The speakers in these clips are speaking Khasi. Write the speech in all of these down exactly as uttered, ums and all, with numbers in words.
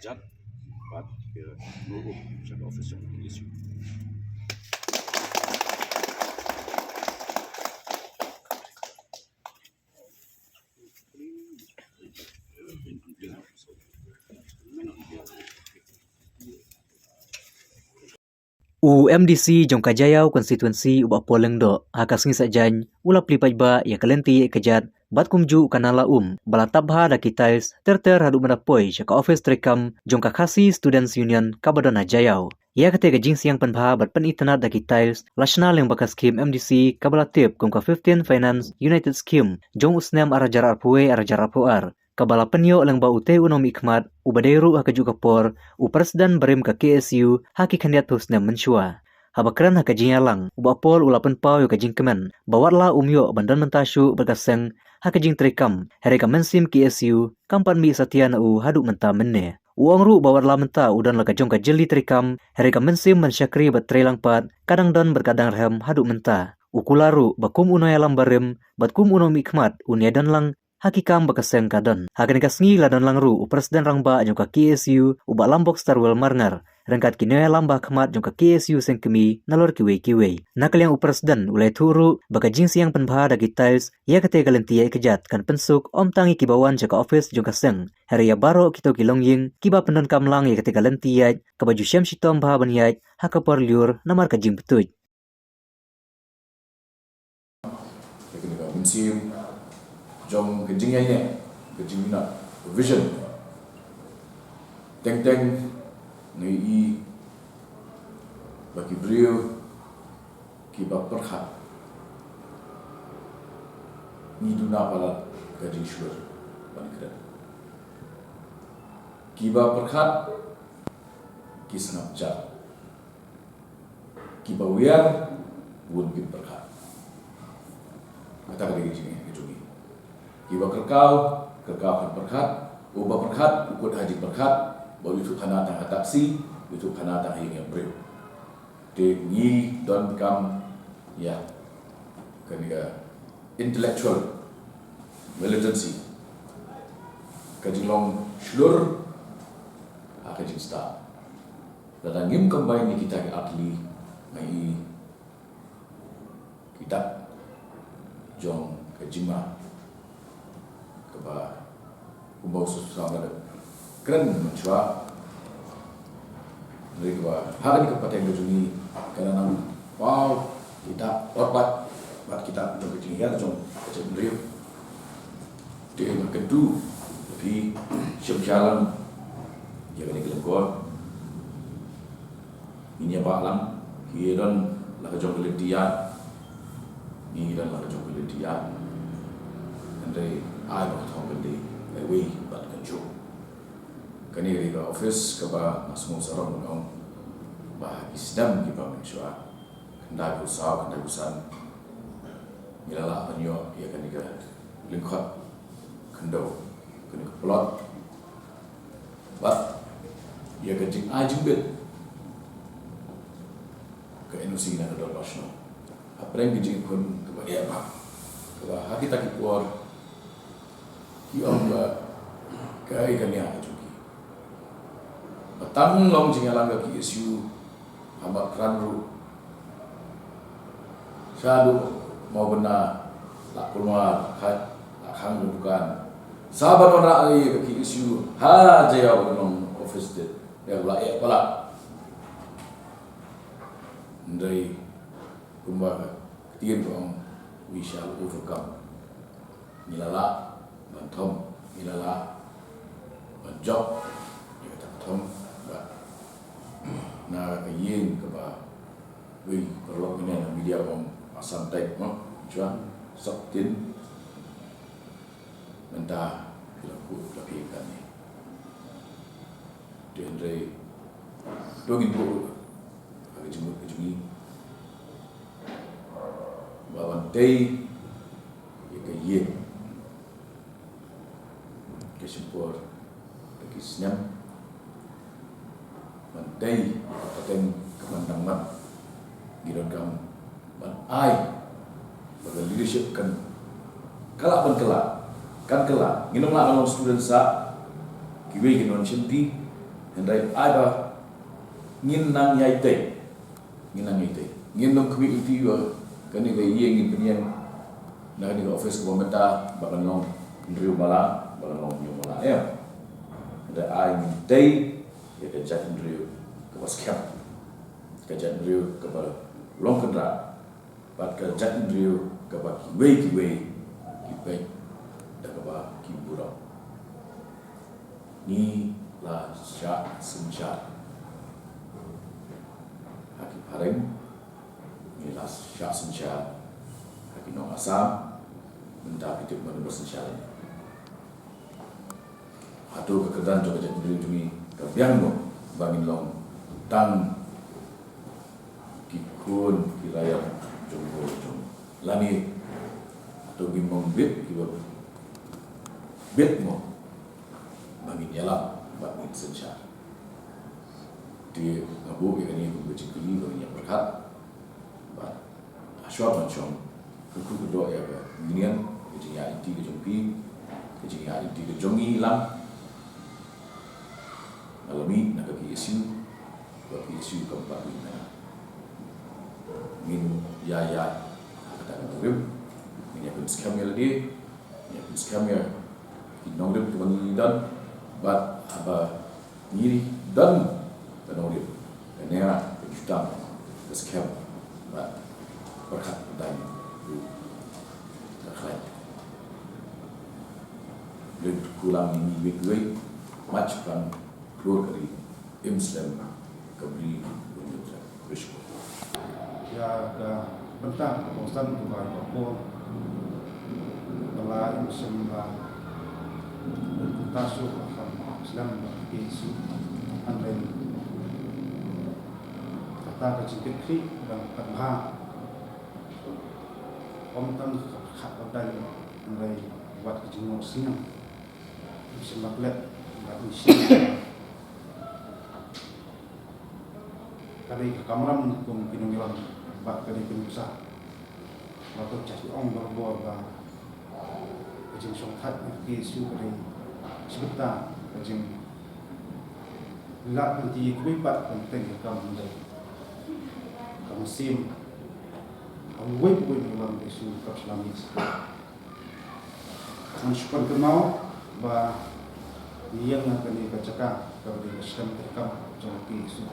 Jat, bad ki nuru sha ka office jong ka K S U. U M D C jong ka Jaïaw constituency u Bah Paul Lyngdoh, ha ka sngi Saitjaiñ, u la plie paidbah ïa ka lynti ïaid kjat, bad kumjuh ka nala um, ba la tap bha da ki tiles, ter ter haduh mynta poi, sha ka office treikam, jong ka Khasi Students Union, kaba don ha Jaïaw. Ïa kata ka jingsiang pynbha bad pynitynnad da ki tiles, la shna lyngba ka skhim M D C, kaba la tip kum ka fifteen Finance United Scheme, jong u snem ar hajar arphew wei ar hajar arphew ar. Kaba la pynïoh lyngba utei u nongmihkhmat, uba dei ruh ha kajuh ka por, u president barim ka K S U, ha ki khyndiat phew snem mynshuwa. Haba kren ha ka jingïalang, u Bah Paul u la pynpaw ïa ka jingkmen, ba wat la um ïoh ban don mynta shuh bad ka seng, ha ka jingtreikam, hynrei ka mynsiem K S U, kam pat mih satia na u haduh mynta mynne. U ong ruh ba wat la mynta u don la ka jong ka jylli treikam, hynrei ka mynsiem ban shakri bad treilang pat, ka dang don bad ka dang rhem haduh mynta. U kular ruh, ba kum u nongïalam barim, bad kum u nongmihkhmat, un ïai don lang, ha ki kam ba ka seng ka don. Ha kane ka sngi la don lang ruh u president rangbah jong ka K S U, u Bah Lambok Starwell Marngar, ryngkat ki nongïalam ba khmat jong ka K S U seng kmie, nalor kiwei kiwei. Na ka liang u president u la ïathuh ruh, ba ka jingsiang pynbha da ki tiles, ïa kata ka lynti ïaid kjat kan pynsuk, ym tang ïa kiba wan sha ka office jong ka seng, hynrei ïa baroh kito ki longïing, kiba pyndonkam lang ïa kata ka lynti ïaid, kaba ju shem shitom bha ban ïaid, ha ka por lyiur, namar ka jingpynthuh. Ïa kane ka mynsiem jong ka jingïaineh, ka jingminot, ka vision. Teng teng ngi i ba ki briew kiba pyrkhat ngi duna palat ka jingshlur ban kren. Kiba pyrkhat ki sngap jar. Kiba wiar bun kin pyrkhat. Kata ka dei ka jingeh ka jong ngi. Kiba kyrkhu, kyrkhu kan pyrkhat. Uba pyrkhat u kut ha jingpyrkhat. Ba u ïathuh khana tang ha taxi, u ïathuh khana tang ha ïing ïa briew. Te ngi donkam ïa kane ka intellectual militancy, ka jinglong shlur ha ka jingstad. Lada ngim combine ïa kita ki artylli, nga i ki dak jong ka jingma kaba kumba u Sir Sam la dep kren mynshuwa. Hynrei kaba ha kane ka pateng ka jong ngi ka la nang paw ki dak orbat bad ki dak jong ka jinghiar jong ka jaitbynriew. Te nga kyntu ïa phi, shim khia lang ïa kane ka lyngkor. Ngin ïa bah lang, ki don la ka jong ka lynti ïaid, ngi don la ka jong ka lynti ïaid. Hynrei ai ba ka thong kan dei kawei bad kan jong. Kane ka dei ka office kaba nga sngew sarong ban ong ba ha ki snem kiba mynshuwa, khyndai phew saw, khyndai phew san, ngi la lah ban ïoh ïa kane ka lyngkot khyndew, kane ka plot. Bad ïa ka jingai jingbit ka N O C na ka Dorbar Shnong. Hapdeng ka jingkhun kaba eh bha, kaba ha kita ki por ki ong ba kaei ka nia ka jong ki. Ba tang long jingïalang ka K S U ha Mawkyrwat ruh. Shaduh Mawbynna, la Kulmar, Khat, la Khang Dukan. Sa ban wanrah ïa ka K S U ha Jaïaw, long office te, ïa la eh palat. Hynrei kumba ka ktien ka ong, we shall overcome. Ngi la lah ban thom, ngi la lah ban jop ïa kata ka thom. Bad na ka ïing kaba wei paralok mynne na media ong Assam type mo, jua, sop tin. Mynta ki la kut la phi kane. Te hynrei to ngin buh ha ka jingmut ka jong ngi ba ban tei ïa ka ïing ka shim por da ki snem. Ban tei ïa ka pateng ka ban dang mat, ngi donkam ban ai ba ka leadership kan kylla, ban kylla, kan kylla. Ngin ym lah ban long student sah, kiwei kin wan shim ti, Hynrei ai ba ngin nang ïai tei. Ngin nang ïai tei. Ngin long khmih ïa ki ba kane ka ïing ngin pynïeng na kane ka office kaba mynta ba kan long hynriew mala, ba kan long hynñiew mala. Em. Hynrei ai ngin tei ïa ka jaitbynriew kaba skhem. Ka jaitbynriew kaba long kynrad. Bad ka jaitbynriew kaba kiwei kiwei ki peit da kaba ki burom. Ngi la shah synshar ha ki phareng, ngi la shah synshar ha ki nong Assam, mynta ki tip mano ba synshar. Hato ka kyrdan jong ka jaitbynriew jong ngi ka biang mo ba ngin long tang ki khun ki raiot jong u jong lane hato ngim long bit kiba bit mo ba ngin ïalam bad ngin synshar. Te nga buh ïa kane kum ka jingkylli ba ngin ïa pyrkhat bad ha shuwa ban shong kyrkhu kyrdoh ïa ka Union, ka jingïaid lynti ka jong phi, ka jingïaid lynti ka jong ngi lang. Nga la mih na ka K S U, ka K S U kam pat mih na nga. Ngin ïa ïaid ha kata ka nongrim, ngin ïa pynskhem ïa lade, ngin ïa pynskhem ïa ki nongrim kiba ngi don, bad haba ngi don ka nongrim, ka nera, ka jutang, ka skhem bad pyrkhat dang u ka khlaiñ. Rit kulang ngi wit wit mach kan klur ka ri im slem ka bri un yut. Khublei shibun. Ïa ka bynta ka kongsan kaba ïa ka por ka la im shym la bynta shuh ha ka slem ba ki su hynrei kata ka jingkitkhlieh ban pynbha ym tang ka khat ka dang hynrei wat ka jingnoh sniang. Im shym la klet bad im shym Ka dei ka kamram kum ki nongïalam bad ka dei ka nuksa. Ba ka jah ong barabor ba ka jingshongthait na ka K S U ka dei shibit ka jinglah lynti ïa kiwei pat ka muteng ka kam hynrei ka mynsiem ha uwei pa uwei u nongïalam K S U ka shlem ïa Ngan shu pan kynmaw ba ngi ïeng ha kane ka jaka kaba dei ka shlem treikam jong ka K S U.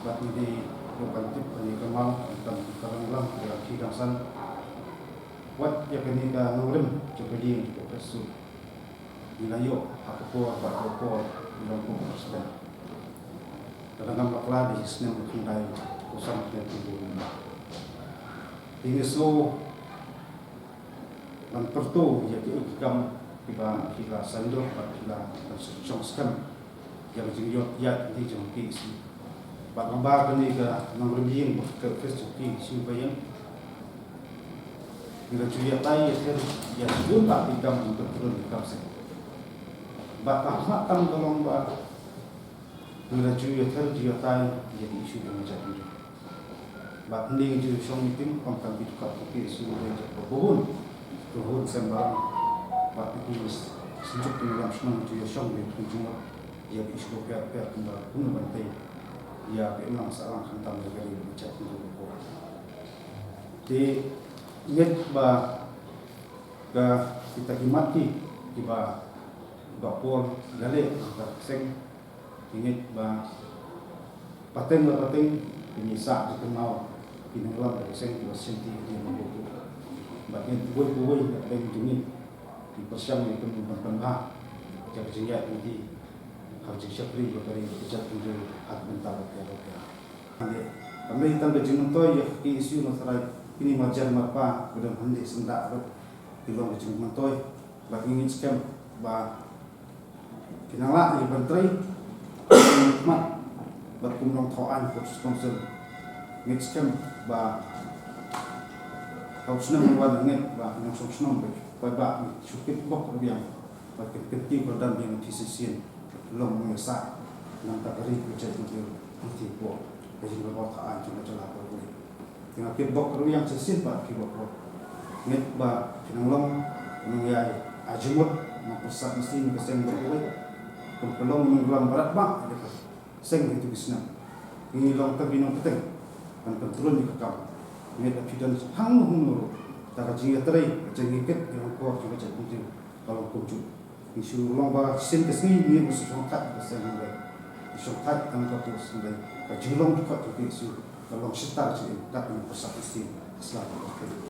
Bad ngi dei ruh ban tip kane ka maw, tang ka ranglam ka rangki dang san. Wat ïa kane ka nongrim jong ka ïing jong ka K S U ngi la ïoh ha ka por bad ka por ngi long kum president. Ka dang ngam bakla dei snem khyndai ko san khyndai phew. Te ngi sngew ban pyrto ïa kiei ki kam kiba phi la saiñdur bad phi la ban shong skhem ïa ka jingïoh ïaid lynti jong ka K S U. Bad lyngba kane ka nongrim ïing bad ka office jong ka K S U ba ïeng, ngi la ju ïatai ïather ïa shibun bha ki kam jong ka tyrun ki kam seng. Bad ka khmat tam ka long ba ngi la ju ïather ju ïatai ïa ki issue jong ka jaitbynriew. Bad hynrei ngi ju shong meeting, ym tang ki dkhot ka K S U, hynrei jong ka bun, ka hun sem balang. Bad ki synjuk ki nongïalam shnong ju ïashong ïa ki jingmut ïa ki issue bapher bapher kumba kumno ban tei ïa ka imlang sahlang khamtam ïa ka ri ka jaitbynriew ka por. Te ngeit ba ka kita ki mat ki kiba Bah Paul Ïaleh, ka seng, ki ngeit ba pateng la pateng, ki ngi sah ki kynmaw ki nongïalam ka seng kiba sngewthuh ïa ka buku. Bad ngeit uwei pa uwei na pdeng jong ngi ki pyrshang ïa ka ban pynbha ïa ka jingïaid lynti ha ka jingshakri ka ri ka jaitbynriew ha ka bynta bapher bapher. Kam dei tang ka jingmyntoi ïa ka K S U Nongthymmai, kine marjan marpa ba don hangne syndah ruh ki long ka jingmyntoi. Bad ngi ngeit skhem ba ki nang lah ïa ban trei kum u khmat bad kum u nongthaw aiñ Constituency Council. Ngeit skhem ba ha u snem uba wan ngeit ba ki nongshong shnong ba paidbah ngi shu kitbok ruh biang bad kin kyntiew kyrdan biang ïa ka shisien long ngi sah na ka bynta ka ri ka jaitbynriew. Hangtei hapoh ka jingryngkot ka aiñ jong ka jylla ka ri. Te nga kitbok ruh ïa shisien pat ki bok bok. Ngeit ba ki nang long nongïai jingmut, nongpyrsad mynsiem ka seng bad kawei. Kum ka long nongïalam barat ba ïa ka seng ha kito ki snem. Ngi long tang ki nongpynteng ban pyntrun ïa ka kam. Ngeit ba phi don hangno hangno ruh, da ka jingïatrei, ka jingïakit ïa ka kor jong ka jaitbynriew ka long kumjuh. Ngi shu long ba shisien ka sngi ngi ruh shu shongthait ka seng hynrei, ngi shongthait tang ka pyrthei hynrei, ka jinglong dkhot jong phi shu ka long shitar jingim kat ka pyrsad Khristan. Sla ka pyrthei.